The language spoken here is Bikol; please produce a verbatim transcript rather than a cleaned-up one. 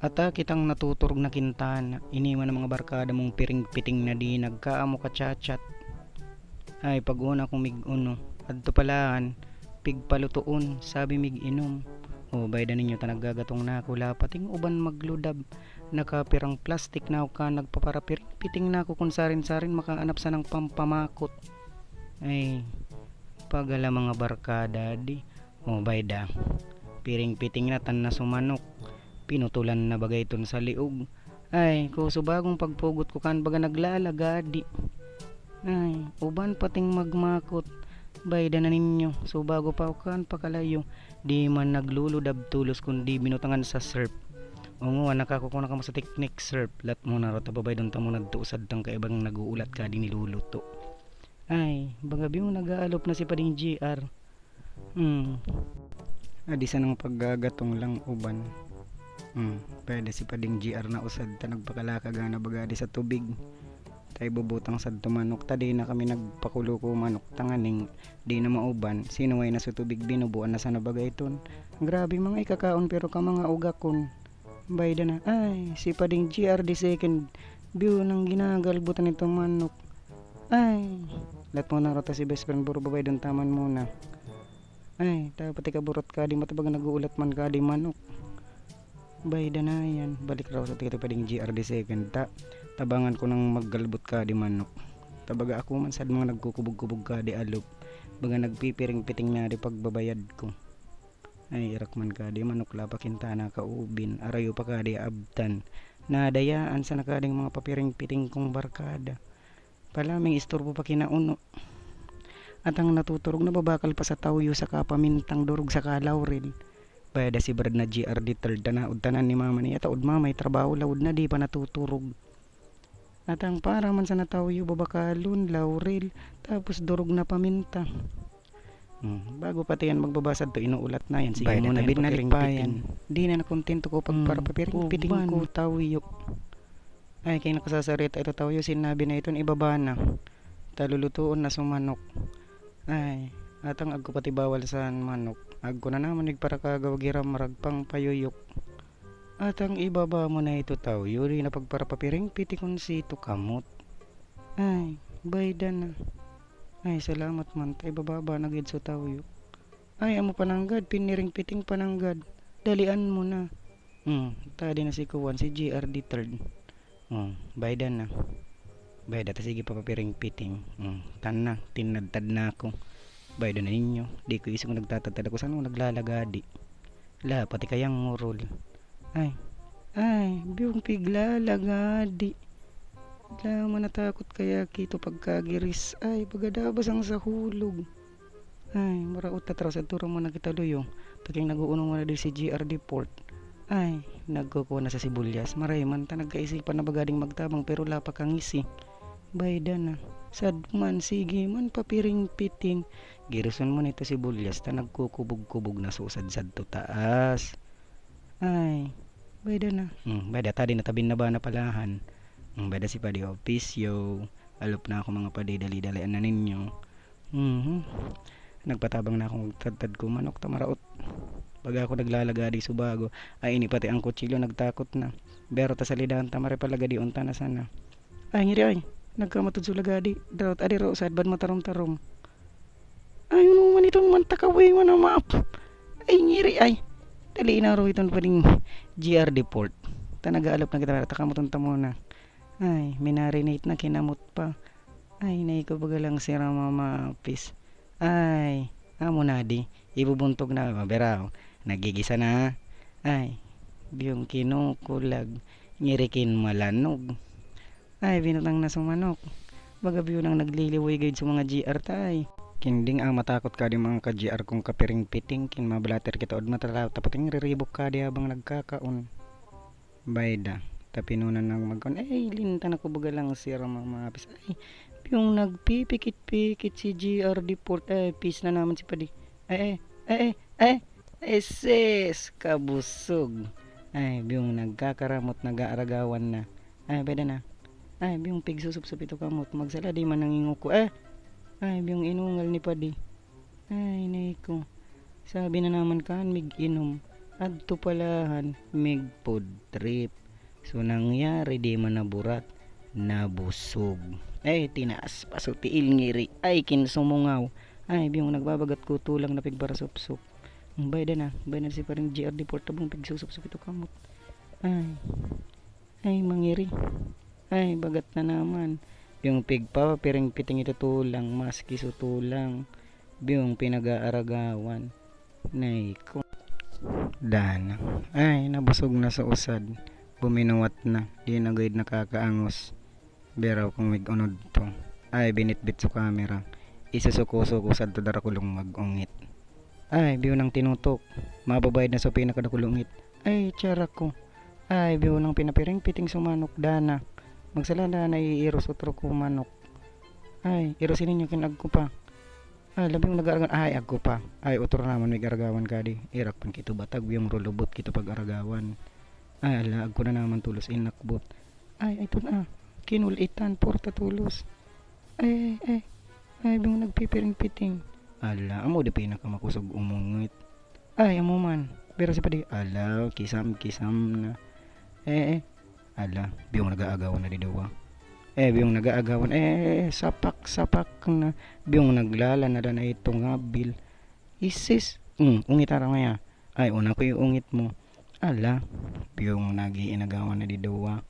Ata kitang natuturog na kintana, ini man ang mga barkada mong piring-piting na di nagkaamo ka chat-chat. Ay, pag-una kong mig-uno, adto palahan, pigpalutoon, sabi mig-inom. O, bayda ninyo ta naggagatong na ako, lapating uban magludab. Nakapirang plastik na ako kan nagpaparapiring-piting na ako kun sarin-sarin makaanap sanang pampamakot. Ay, pagala mga barkada di. O, bayda. Piring-piting na tan na sumanok. Pinutulan na bagay ton sa liog. Ay, kuso bagong pagpugot ko kan baga naglalagadi. Ay, uban pating magmakot. Bayda na ninyo, subago pa ako kan pakalayo. Di man nagluludab tolos kundi binutangan sa surf. Ongo, anak ako kung nakamo sa teknik surf. Lat mo na rot, babaydon ta mo nagtuusad tang kaibang nag-uulat ka di niluluto. Ay, baga biyong nag-aalop na si Pading G R. Hmm. Adi sanang paggagatong lang uban. Hmm. Pwede si Pading G R na usad ta nagpakalakag na baga di sa tubig. Tayo bubutang sad tumanok ta di na kami nagpakulo ko manok tanganing di na mauban. Sinuway na sa tubig binubuan na sana bagay ton. Grabe mga ikakaon pero ka mga ugakon. Bayda na. Ay, si Pading G R the second. Biyo nang ginagalbutan nito manok. Ay, lat mo na rota si best friend buro babaydon taman muna. Ay, dapat ikaburot ka di matabaga nag-uulat man ka di manok. Bayda na yan. Balik raw sa tito Pading G R the second ta. Tabangan ko nang maggalbot ka di manok. Tabaga ako man sad mga nagkukubog-kubog ka di alop. Baga nagpipiring-piting na di pagbabayad ko. Ay, irak man ka di manok la pa kintana ka ubin. Arayo pa ka di abtan. Nadayaan sa nakading mga papiring-piting kong barkada. Palaming istorbo pa kinauno. At ang natuturog na babakal pa sa tawyo sa kapamintang durog sa kalaurel. Bayada si Brad na G R the third tanaod tanan ni mama niya taod mamay trabaho laod na di pa natuturog. At ang para man sa natawyo babakalon, laurel, tapos durog na paminta. Hmm, bago pa tiyan magbabasad to inuulat na yan. Sige Bayada muna tabi yan, na papiring-piting. Di na nakontento ko pag Hmm, para papiring-piting uban. Ko tawyo. Ay, kay nakasasarita ito tawyo, sinabi na iton ibaba na. Talulutuon na sumanok. Ay, atang agko pati bawal sa manok. Agko na naman nagparakagaw giramrag pang payuyok. Atang ibaba mo na ito tawyo, di na pagparapapiring pitikon sito kamot. Ay, bayda na. Ay, salamat man, ta ibababa na gid sa tawyo. Ay, amo pananggad, piniring piting pananggad. Dalian mo na. Hmm, tadi na si Kuwan, si G R the third. Hmm, baydan na. Bayda ta sige papapiring piting. Hmm, tan na, tinadtad na ako. Bayda na ninyo. Di ko isog nagtatadtad ako, saan ako naglalagadi? La, pati kayang ngurol. Ay, ay, biyong piglalagadi. Laman natakot kaya kito pagkagiris. Ay, baga dabas ang sahulog. Ay, maraot ta taraw sa turo mo na kita luyo. Taking nag-uunong mo na di si G R Deport. Ay, nagkukuha na sa sibulyas. Maray man ta nagkaisipan na bagading magtabang pero lapa kang isi. Bayda na. Sad man, sige man, papiring-piting. Giruson mo nito sibulyas ta nagkukubog-kubog na susad sadto taas. Ay, bayda na. Hmm, bayda ta din natabin na ba na palahan? Hmm, bayda si Padi Opisyo. Alop na ako mga padi, dali-dalian na ninyo. Mhm. Nagpatabang na akong tadtad ko, manok ta maraot. Baga ako naglalagadi subago. Ay, ini pati ang kutsilyo nagtakot na. Bero ta salidahan ta maripalagadi unta na sana. Ay, ngiri ay. Nagkamatod sa lagadi. Daraot adiro, sad ban matarom-tarom. Ay, ano man itong mantakawi man ang maap. Ay, ngiri ay. Dali na ro iton pa ning G R Deport. Ta nag-aalop na kita, taka mo tong tamo na. Ay, minarinate na kinamot pa. Ay, naiko baga lang sira mamapis. Ay, amo na di. Ibubuntog na, maberaw. Nagigisa na. Ay, biyong kinukulag. Ngirikin malanog. Ay, binutang na sumanok. Baga biyo nang nagliliway guide sa mga G R ta ay. Kinding ang matakot ka di mga ka-G R kung kapiring piting kin mablatter kita od matalaw tapating riribok ka di habang nagkakaon. Bayda, tapinunan nang magkaon. Ay, linta na ko baga lang sira mga mga apis. Ay, biyong nagpipikit-pikit si G R Deport. Ay, peace na naman si Padi. Ay, ay, ay, ay, ay, ay, sis, kabusog. Ay, biyong nagkakaramot, nag-aaragawan na. Ay, pwede na. Ay, biyong pigsusupsup ito kamot. Magsala di man nanginguko. Eh! Ay, biyong inungal ni Padi. Ay, nay ko. Sabi na naman kan mig-inom. Adto palahan, mig food trip. So, nangyari, di man naburat, nabusog. Ay, tinaas pa so tiil ngiri. Ay, kinsumungaw. Ay, biyong nagbabagat ko tulang na pigbarasupsop. Ang bayad na, bayad na si parang G R D Porta bang pigsusupsop ito kamot. Ay, ay, mangiri. Ay, bagat na naman. Biyong pigpapapiring-piting ito tulang, maski so tulang. Biyong pinag-aaragawan. Nay ko. Dana. Ay, nabusog na sa usad. Buminuwat na. Di na gayud nakakaangos. Biraw kung mig-unod to. Ay, binitbit sa kamera. Isusuko-suko sa darakulong mag-ungit. Ay, biyo nang tinutok. Mababayad na sa pinakadakulong ungit. Ay, tiyara ko. Ay, biyo nang pinapiring-piting sa manok, dana. Magsalada na iiros otro ko manok. Ay, irosin ninyo kin agko pa. Ay, labing nag-aaragan. Ay, agko pa. Ay, otro naman may garagaan kadi. Irak pan kito batag, biyong rulubot kito pag-aragawan. Ay, ala, agko na naman tulos inakbot. Ay, ay, ito na. Kinulitan, porta tulos. Ay, ay, ay, biyong nagpipiring-piting. Ala, amo di pinakamakusog umungit. Ay, amo man. Pero si padi, ala, kisam-kisam na. Eh, eh. Ala, biyong nag-aagawan na didawa. Eh, biyong nag-aagawan, eh, eh, eh, sapak-sapak na. Biyong naglalanada na itong habil. Isis, mm, ungit araw ngaya. Ay, una ko yung ungit mo. Ala, biyong nag-iinagawan na didawa.